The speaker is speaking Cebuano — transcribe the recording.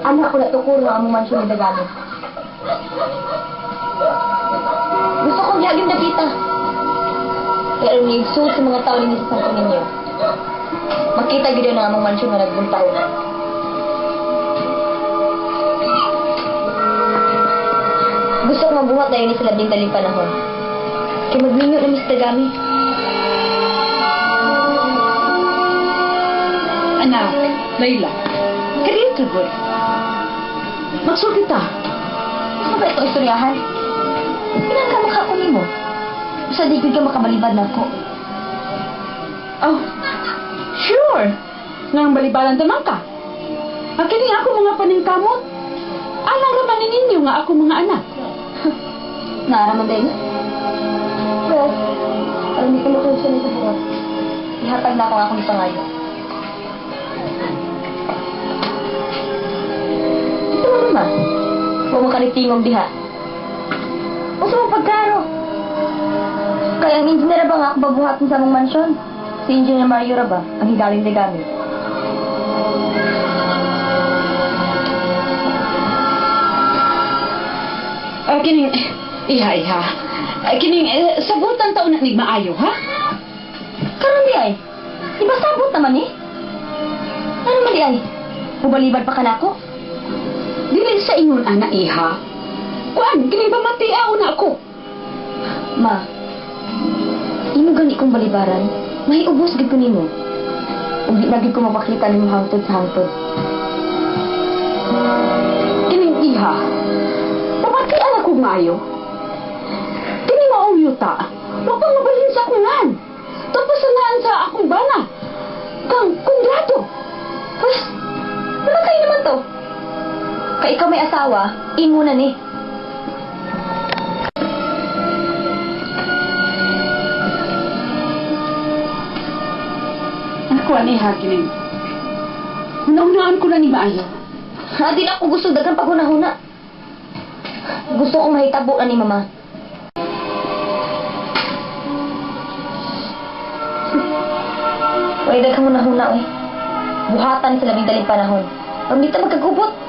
Anak ko na tukuro ang among mansyon ni Dagami. Gusto kong gihagim na kita. Kaya aron niigsuot sa mga tao ninyo sa Santo Niño. Makita gyud ang among mansyon nga nagbuntaw. Gusto kong mabuhat na yun sa labing daling panahon. Kaya magminyo na Miss Dagami. Anak, Layla, kariyo ka, good. Magsulti ta. Ano ba itong istoryahan? Pinangka mukha ko nimo. Basta di ka makabalibad na ako. Oh, sure. Nang balibalan tamang ka. Ang kining ako mga paningkamot. Alang raman ninyo nga ako mga anak. Naaraman din. Well, alam di ko makusya na sa buhat. Ihatag na ako ang akong ipangayo. Ito mo naman. Huwag mo kanitingog diha. Usa mo pagkaro. Kaya ang engineer ba nga ako babuhatin sa among mansyon? Si Engineer Mario ra ba? Ang higaling Dagami. Ay, kining, iha, iha. Ay, kining, sabutan taon na ni maayo, ha? Karon di ay. Di ba sabot naman eh? Ano man di ay? Bubalibad pa ka na ako? Dili sa ingon, ana, iha. Kuan, kining pamatiaw na ako. Ma, imo gani kong balibaran, mahiubos gid ko nimo. Ug di na gid ko mapakita nimo hangtod sa hangtod. Kining iha, pamatian ako maayo. Kining maong yuta, wa pa mabalhin sa akong ngan. Tapos sa ngan sa akong bana. Kang kondrato. Pues, wala kayo naman to. Kay ikaw may asawa, imo na ni. Ako ani ha, kining. Una-unaan ko na ni maayo. Ha, di na ako gusto daghang paghuna-huna. Gusto kong mahitabo na ni Mama. Uy, daghang huna-huna, uy. Buhatan sa labing daling panahon. Ang di ta magkagubot.